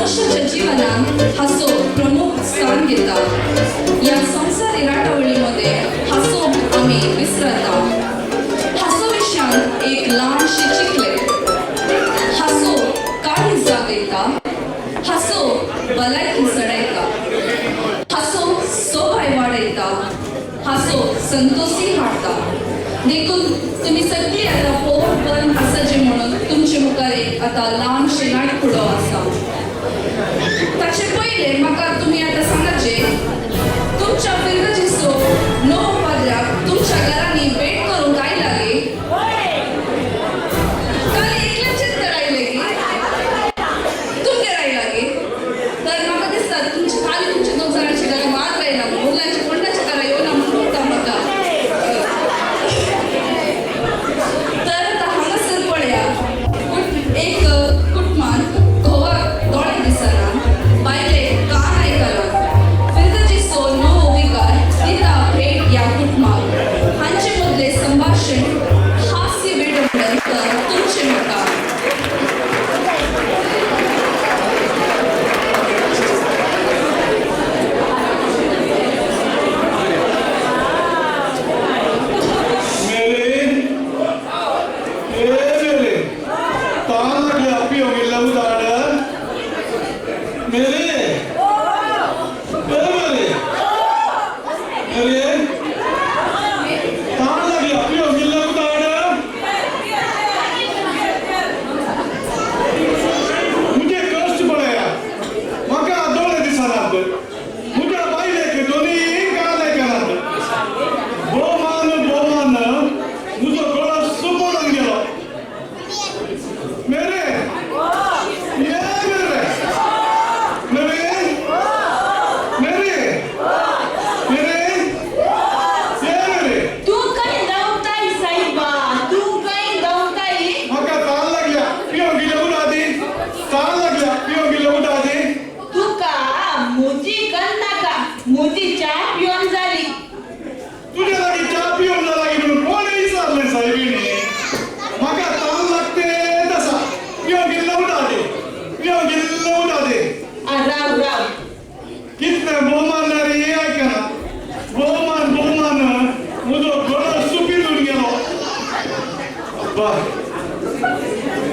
मनशाच्या जीवनात हासो प्रमुख स्थान घेता. या संवसारी राटावळीमध्ये हासो आमी विसरता. हासो विशयांत एक ल्हानशें चिकलें. हासो काळीज जागयता. हासो भलायकी चडयता. हासो सोबाय वाडयता. हासो संतोषी हाडटा. देखून तुमी सगळीं आतां पोट भरून हासाचें म्हणून तुमचे मुखार एक आतां ल्हानशें नाटकुडो आसा. ताचे पयलें म्हाका तुमी आतां सांगाचें, तुमच्या फिरगजेचो नवो पाद्र्याक तुमच्या घरांनी भेट करूंक आयला गे? काल एकल्याचेच तर आयले गे, तुमगेर आयला गे? तर म्हाका दिसता तुमचे खाली तुमच्या दोग जाणांच्या घरा मात आयला, मुलांच्या कोणाच्या घरा येवना म्हूण म्हणटा म्हाका. तर आतां हांगासर पळया, एक कुटुंबांत घोवाक दोळे दिसना, बायलेक कान आयकना. फिरगजेचो नवो विकार दिता भेट ह्या कुटुंबाक. हांचे मदलें संभाशण हास्य विडंबन तर तुमचे मुखार. मेरे ए मेरे तान लागल्या पिवंक इल्लें उदक. मेरे ए मेरे मेरे तान लागल्या पिवंक इल्लें उदक. म्हजे कश्ट पळया, म्हाका दोळे दिसनात, म्हज्या बायलेक दोनी कान आयकनात. भोवमान भोवमान म्हजो गळो सुपोडून गेलो. मेरे ये मेरे मेरे मेरे मेरे ये मेरे. तूं खंय धांवताय सायबा, तूं खंय धांवताय? म्हाका तान लागल्या, पिवंक इल्लें उदक दी. तान लागल्या, पिवंक इल्लें उदक दी. तुका म्हजी नाका, म्हजी च्या पिवन जाली. तुज्या लागीं च्या पिवंक जाय लागीं म्हणून कोणें विचारलें सायबिणी? म्हाका तान लागते आसा, पिवंक इल्लें उदक दी, पिवंक इल्लें उदक दी. आ राव राव. कितलें भोवमान रे आयकना. भोवमान भोवमान म्हजो गळो सुपिरून गेलो. अब्बा,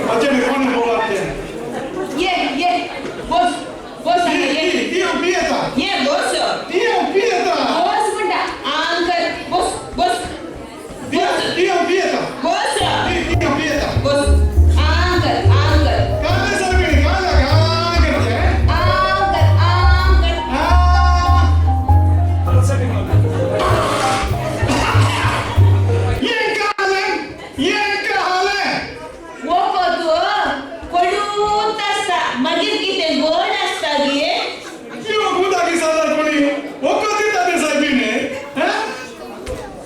हाचें कोणें भोवमान तें? ये ये बस बस हांगा ये. ती हांव पियेता. ये बस. ती हांव पियेता. बस म्हणटा, आंकर बस बस. ती हांव पियेता. बस. ती हांव पियेता. बस आंकर आंकर. काय सारकें काय काय करते? Anchor Anchor. ये कालें ये कालें. वखद कडूच आसता, मागीर कितें गोड आसता गे? पिवंक उदक दिसना कोणी वखद दिता ते सायबीण?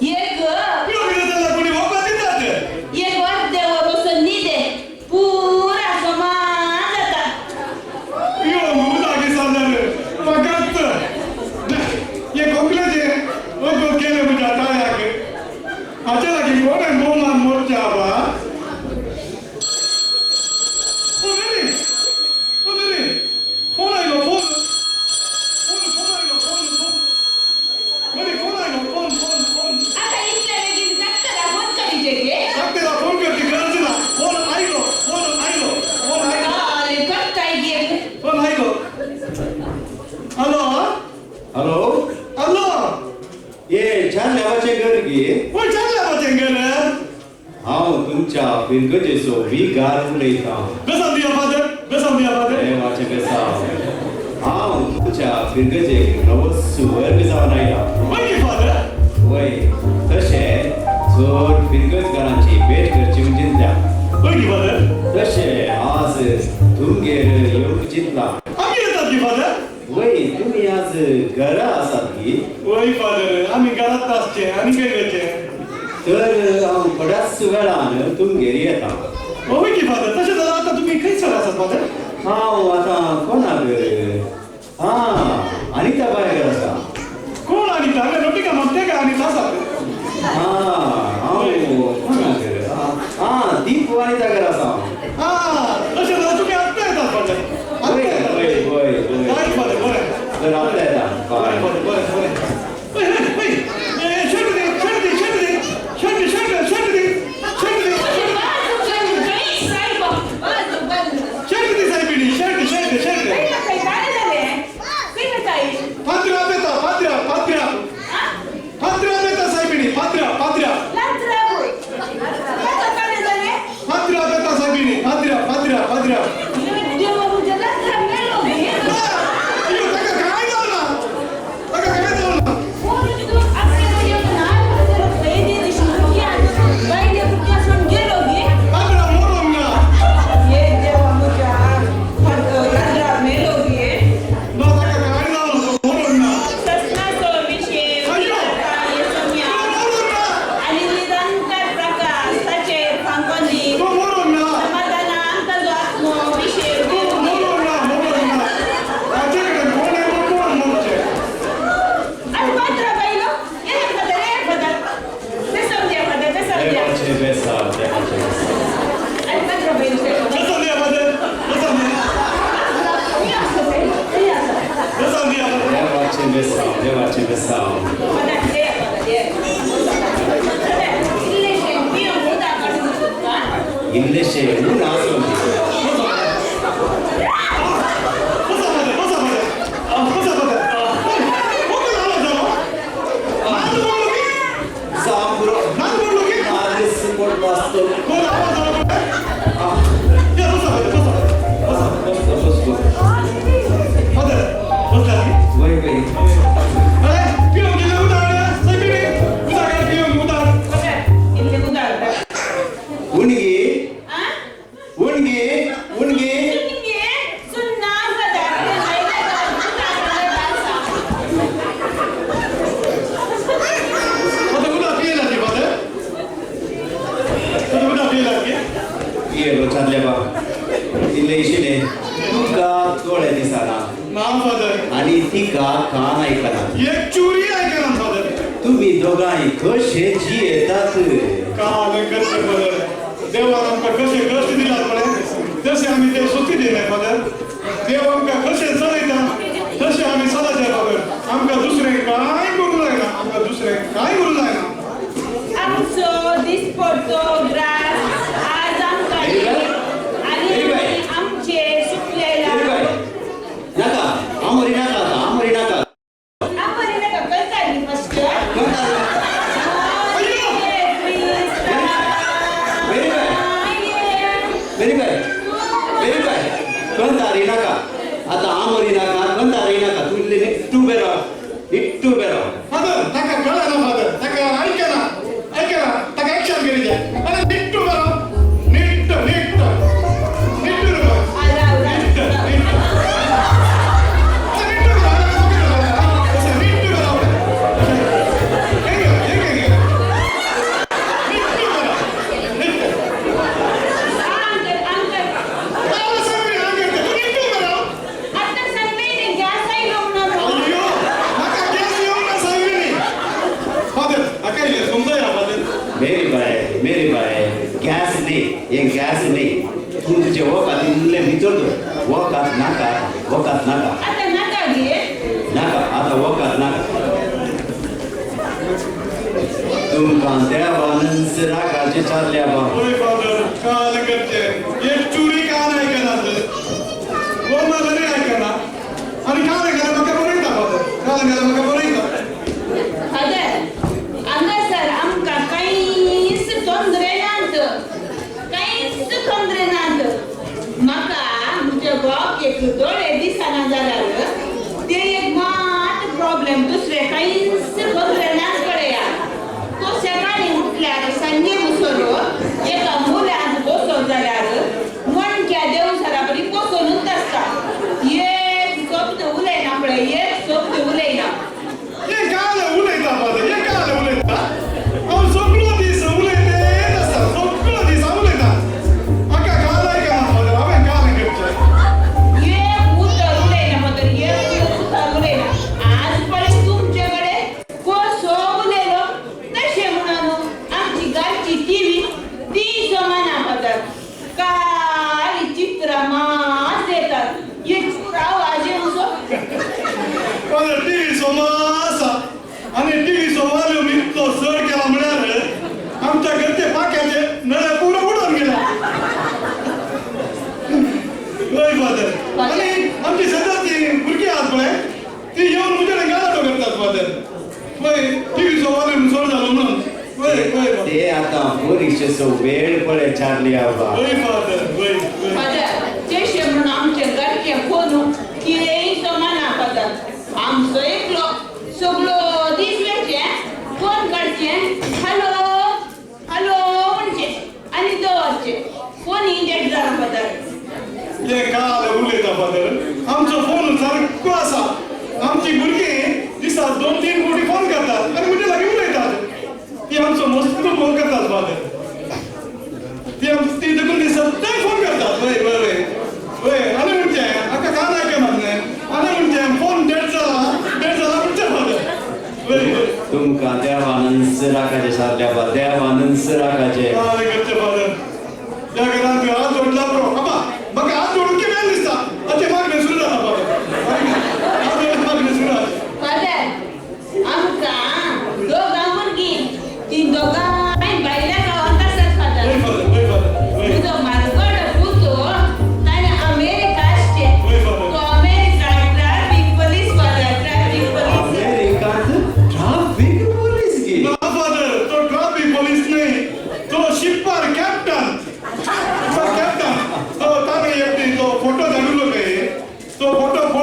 एक पिवंक दिसना कोणी वखद दितात. एक अर्दे वर वचून न्हिदे, पुरा समान जाता. पिवंक उदक दिसना फकत हे खोकल्याचें वखद केलें म्हज्या ताळ्याक. हाचे लागीं कोणें भोवमान मोडचें आबा? ओ मेरी, ओ मेरी, फोन आयलो, फोन फोन फोन आयलो, फोन फोन मेरी, फोन आयलो, फोन फोन फोन. आतां इतल्या बेगीन डॉक्टराक फोन करीचे गे? डॉक्टराक फोन करची गरज ना. फोन आयलो, फोन आयलो, फोन आयलो. काले करताय गे. फोन आयलो. हॅलो. हॅलो. हॅलो. ये छान लेवाचें घर गे? कोण चालल्या घर? हांव तुमच्या फिरगजेचो विगार उलयतां. बेसांव दिया फादर, बेसांव दिया फादर. देवाचें बेसांव. हांव तुमच्या फिरगजेक नवो सुवर्ग जावन आयला. वय फादर. वय, तशें चड फिरगजकारांची भेट करची म्हूण चिंतल्या. वय की फादर. तशें आज तुमगेर येवंक चिंतलां. आमी येतात की फादर. वय, तुमी आज घरा आसात की? वय फादर, आमी घरांत आसचे आनी खंय वचें? तर हांव थोड्याच वेळान तुमगेर येता. वय की फादर. तशें जाल्यार आतां तुमी खंयसर आसात फादर? हांव आतां कोणाक हां अनिता बायगर आसा. कोण अनिता? हांगा नोटिका म्हणटे का अनिता आसात. हां हांव कोणाक हां दीप अनिता घर आसा. हां, तशें जाल्यार तुमी आत्तां येतात फादर? वय वय. देवाचें बेसांव. इल्लेशें ऊन आसूं.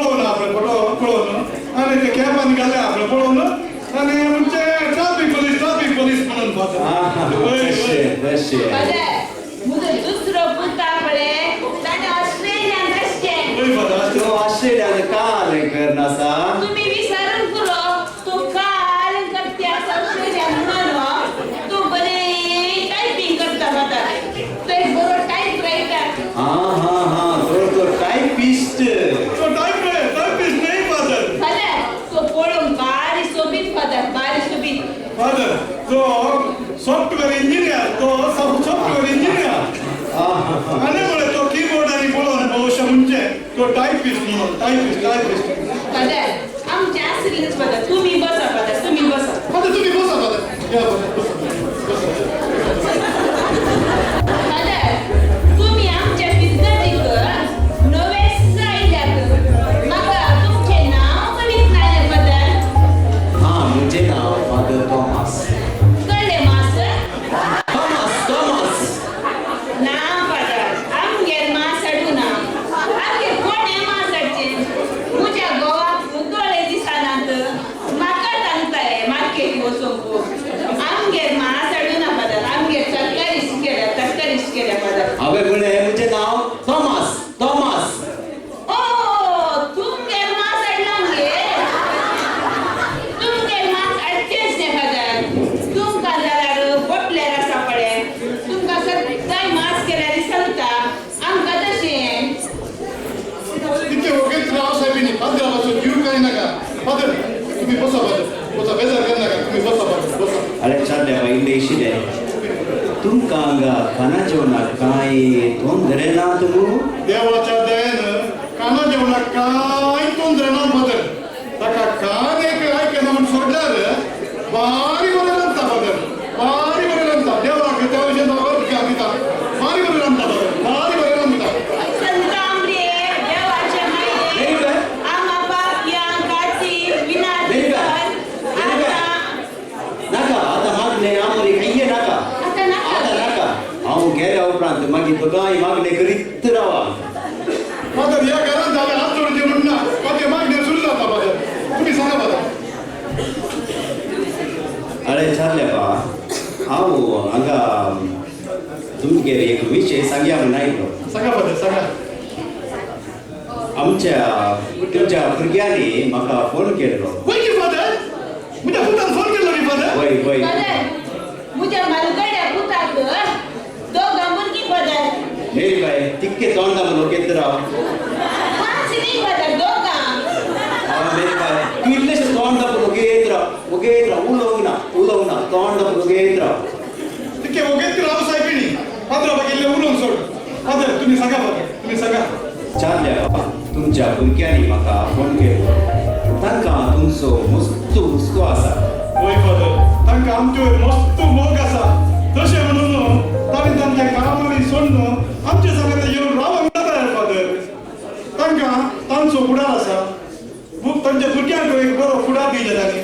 पळोवन आपले फोटो पळोवन आनी ते कॅपान घाले आपले पळोवन आनी म्हणजे ट्राफीक पोलीस, ट्राफीक पोलीस म्हणून फादर. तशें तशें. फादर, म्हजो दुसरो पुता पळय ताणें ऑस्ट्रेलियान आसचें. वय फादर. तो ऑस्ट्रेलियान काल करना आसा. तुमी विसरून पुरो, तो काल करते आसा ऑस्ट्रेलियान म्हणून. तो बरें टायपींग करता फादर, तो एक बरो टायप रायटर. हां हां हां, तो तो टायपिस्ट. तो टायपिस्ट न्हय फादर. फादर, तो पळोवंक बारी सोबीत फादर, बारी सोबीत. फादर, तो सॉफ्टवेअर इंजिनियर, तो सॉफ्टवेअर इंजिनियर. आनी म्हळें तो किबोर्ड आनी पळोवन बहुशा म्हणजे तो टायपिस्ट म्हणून, टायपिस्ट टायपिस्ट. फादर, आमचें आसलीच फादर, तुमी बसा फादर, तुमी बसा. फादर, तुमी बसा फादर, या फादर, बसा बसा. फादर, तुमी आमच्या फिरगतीक नवेच आयल्यात, म्हाका तुमचें नांव कळीत नासलें फादर. हां, म्हजें नांव फादर थॉमस. कळ्ळें मास? Thomas, Thomas. ना फादर, आमगेर मास हाडूना, आमगेर कोणें मास हाडचें? म्हज्या घोवाक दोळे दिसनात, म्हाका सांगताय मार्केटी वचोंक. आमगेर मास हाडूना फादर, आमगेर सरकारी शिकयल्या, सरकारी शिकयल्या फादर. हांवें म्हणलें म्हजें नांव थॉमस, थॉमस. ओ, तुमगेर मास हाडलां गे? तुमगेर मास हाडचेंच न्ही फादर. तुमकां जाल्यार बोटल्यार आसा पळय, तुमकां सद्दांय मास केल्यार दिसता, आमकां तशें. तितके वगैरे राव साहेबींनी, फादरा पासून जीव काय नाका. फादर, तुम्ही बसा फादर, बसा, बेजार करनाका, तुम्ही बसा फादर, बसा. अरे चालल्या बाई, इल्लें तुमकां हांगा खाना जेवणाक कांय तोंदरे ना तुमू? देवाच्या दयेन काना जेवणाक कांय तोंदरे ना फादर. ताका कान एक आयकना म्हूण सोडल्यार बारी बरें रांदता फादर, बारी बरें रांदता. देवाक त्या विशयी हांव अर्घ दिता. बारी बरें रांदता फादर, बारी बरें रांदता. संत आमरे देवाचे माये. Very good. आमा पापयां खातीर विनाश. Very good. Very good. नाका आतां मागणें आमरी खायये नाका. आतां नाका. आतां नाका. हांव गेल्या उपरांत मागीर दोगांय मागणें करीत रावा. फादर, ह्या घरांत जाल्यार हात जोडचे म्हूण ना, फादर, मागणें सुरू जाता फादर. तुमी सांगा फादर. अरे चालल्या बा, हांव हांगा तुमगेर एक विशय सांगया म्हूण आयलो. सांगा फादर, सांगा. आमच्या तुमच्या भुरग्यांनी म्हाका फोन केल्लो. वय की फादर, म्हज्या पुतान फोन केल्लो की फादर? वय वय. फादर, म्हज्या मालगड्या पुताक दोगां भुरगीं फादर. मेरी बाय, तिक्के तोंडा म्हणून घेत राव. पांच न्ही फादर, दोगां. हांव मेरी बाय, तूं इल्लेशें तोंड दाखोवन वगेत राव, वगेत राव, उलोवंक ना, उलोवंक ना, तोंड दाखोवन वगेत राव. तिके वगैरे राव साहेबिणी, फादर गेल्ले उलोवंक सोड. फादर, तुम्ही सांगा फादर, तुम्ही सांगा. चालल्या बाबा, तुमच्या भुरग्यांनी म्हाका फोन केलो, तांकां तुमचो मस्त हुस्को आसा. वय फादर, तांकां आमचे वयर मस्त मोग आसा. तशें म्हणून तांणी तांच्या कामांनी सोडून आमचे सांगता येवन रावंक जाता फादर. तांकां तांचो फुडार आसा, तांच्या भुरग्यांक एक बरो फुडार दिले तांणी.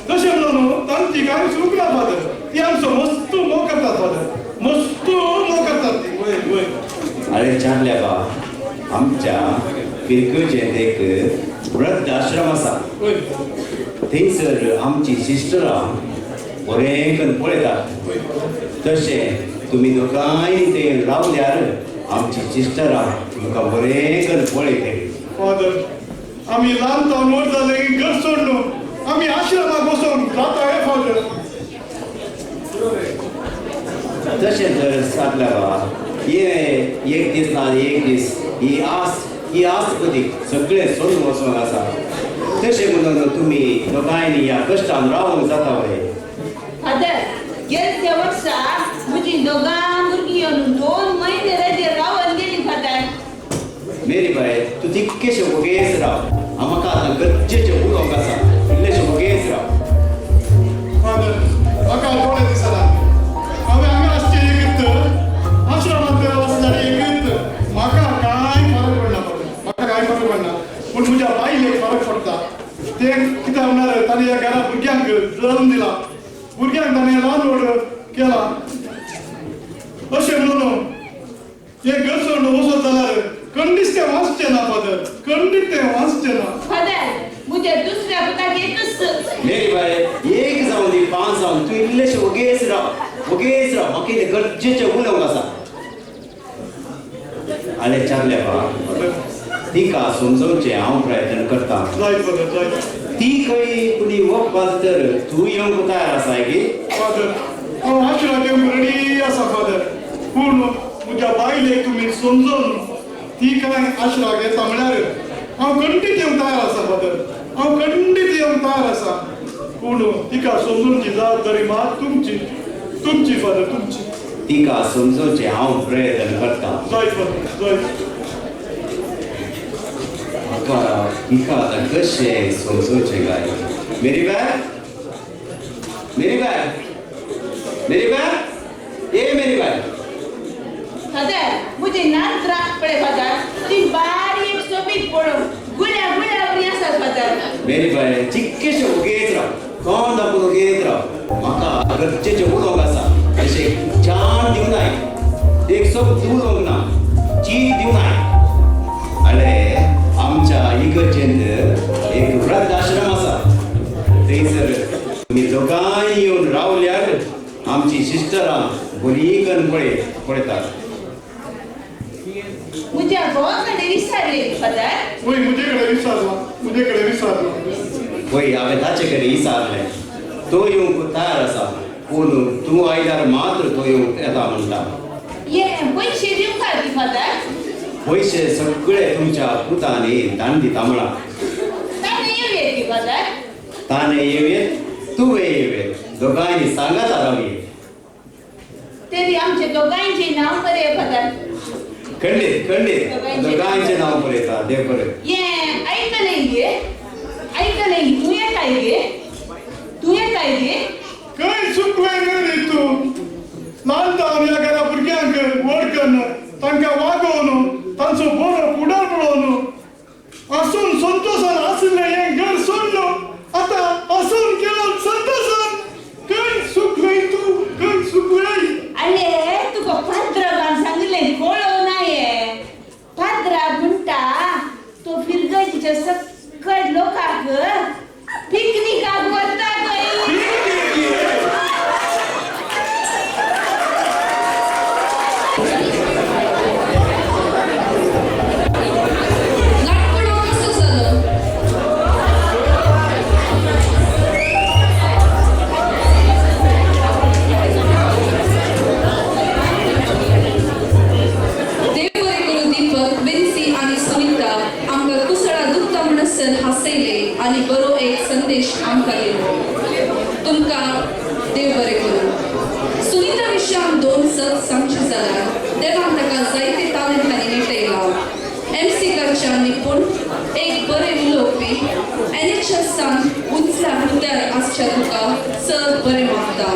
तशें म्हणून तांची कांय चूक ना फादर. ती आमचो मस्त मोग करतात फादर, मस्त मोग करतात ती. वय वय. अरे चालल्या बा, आमच्या फिरगजेंत एक वृद्ध आश्रम आसा. वय. थंयसर आमची सिस्टरां बरें करून पळयतात. वय. तशें तुमी दोगांय थंय रावल्यार आमची सिस्टरां तुमकां बरें करून पळयतलीं. फादर, आमी ल्हान जावन व्हड जाले की घर सोडलो आमी आश्रमाक वचोन रावता हे फादर. तशें तर सातल्या बा, हे एक दीस ना एक दीस ही आस, ही आस पदी सगळें सोडून वचोंक आसा. तशें म्हणून तुमी दोगांयनी ह्या कश्टान रावंक जाता वय? फादर, गेल्या वर्सा म्हजी दोगां भुरगीं येवन 2 म्हयने रजेर रावन गेली फादर. मेरी बाय, तूं तितकेशें वगेच राव, हांव म्हाका आतां गरजेचें उलोवंक आसा, इल्लेशें वगेच राव. फादर, म्हाका थोडे दिसना, हांवें हांगा आसचें एकच, आश्रमांत वचल्यार एकच. म्हाका कांय फरक पडना फादर, म्हाका कांय फरक पडना. पूण म्हज्या बायलेक फरक पडटा. ते कित्याक म्हणल्यार ताणें ह्या घरा भुरग्यांक जल्म दिला, भुरग्यांक ताणें ल्हान व्हड केला. अशें म्हणून हें घर सोडून वचत जाल्यार कंडीच तें वाचचें ना फादर, खंडीत तें वाचचें ना. फादर, म्हज्या दुसऱ्या पुताक एकच. मेरी बाय, एक जावन दी, पांच जावन, तूं इल्लेशें ओगेच राव, ओगेच राव. म्हाका कितें गरजेचें उलोवंक आसा. आले चारले बा, तिका समजोवचें हांव प्रयत्न करता. जाय फादर, जाय. ती खंय कुणी वखपाक तर तूं येवंक तयार आसाय की? फादर, हांव आशिराक येवंक रेडी आसा फादर, पूण म्हज्या बायलेक तुमी समजून ती कांय आशिराक येता म्हळ्यार हांव खंडीत येवंक तयार आसा फादर, हांव खंडीत येवंक तयार आसा, पूण तिका समजूनची जबाबदारी मात तुमची, तुमची फादर, तुमची. तिका समजोवचें हांव प्रयत्न करता. जाय फादर, जाय. म्हाका तिका आतां कशें समजोवचें काय? मेरी बाय, मेरी बाय, मेरी बाय, ए मेरी बाय. फादर, म्हजी नात पळय फादर, ती बारीक सोबीत पळोवंक गुळ्या गुळ्या वरी आसात फादर. मेरी बाय, चिक्केशें ओगेच राव, तोंड दाखोवन ओगेच राव. म्हाका गरजेचें उलोवंक आसा. अशें छान दिवनाय, एक शब्द उलोवंक ना, चीज दिवनाय. आले आमच्या इगर्जेंत एक वृद्ध आश्रम आसा, थंयसर तुमी दोगांय येवन रावल्यार आमची सिस्टरां बरी करून पळयतात. म्हज्या घोवा कडेन विचारलें फादर. वय, म्हजे कडेन विचारलां, म्हजे कडेन विचारलां. वय, हांवें ताचे कडेन विचारलें, तो येवंक तयार आसा, पूण तूं आयल्यार मात्र तो येवंक येता म्हणटा. ये पयशे दिवंक दी फादर? पयशे सगळे तुमच्या पुतांनी दान दिता म्हळां. ताणें येवया की फादर? ताणें येवयेत, तुवें येवयेत, दोगांयनी सांगाता रावये. तरी आमचे दोगांयचें नांव बरें फादर. खंडीत, खंडीत, दोगांयचें नांव बरयता. देव बरें. ये आयकलें गे, आयकलें, तूं येताय गे, तूं येताय गे? खंय चुकलें रे तूं? ल्हान ह्या घरा भुरग्यांक व्हड करून तांकां वागोवन तांचो बरो फुडार पळोवन आसून संतोशान आशिल्लें हें घर सोडलो, आतां आसून केलो संतोशान. खंय चुकलें तूं, खंय चुकलें? आले तुका पाद्राबान सांगलें कळोवं ना. हे पाद्रा म्हणटा तो फिरगजीच्या सकयल लोकांक पिकनिकाक वता खंय. नाटपणो कसो जालो? देव बरें करूं दीपक, विन्सी आनी सुनिता, आमकां कुसळा दुखता म्हणसर हांसयले आनी बरो एक संदेश आमकां दिलो. तुमकां देव बरें करूं. सुनिता विशयान दोन सत सांगची जाल्यार देवान ताका जायते तालंतांनी नेटयला. एम सी करच्या निपूण, एक बरें उलोवपी, एन एच एसान उंचल्या हुद्द्यार आसच्या तुका चड बरें मागता.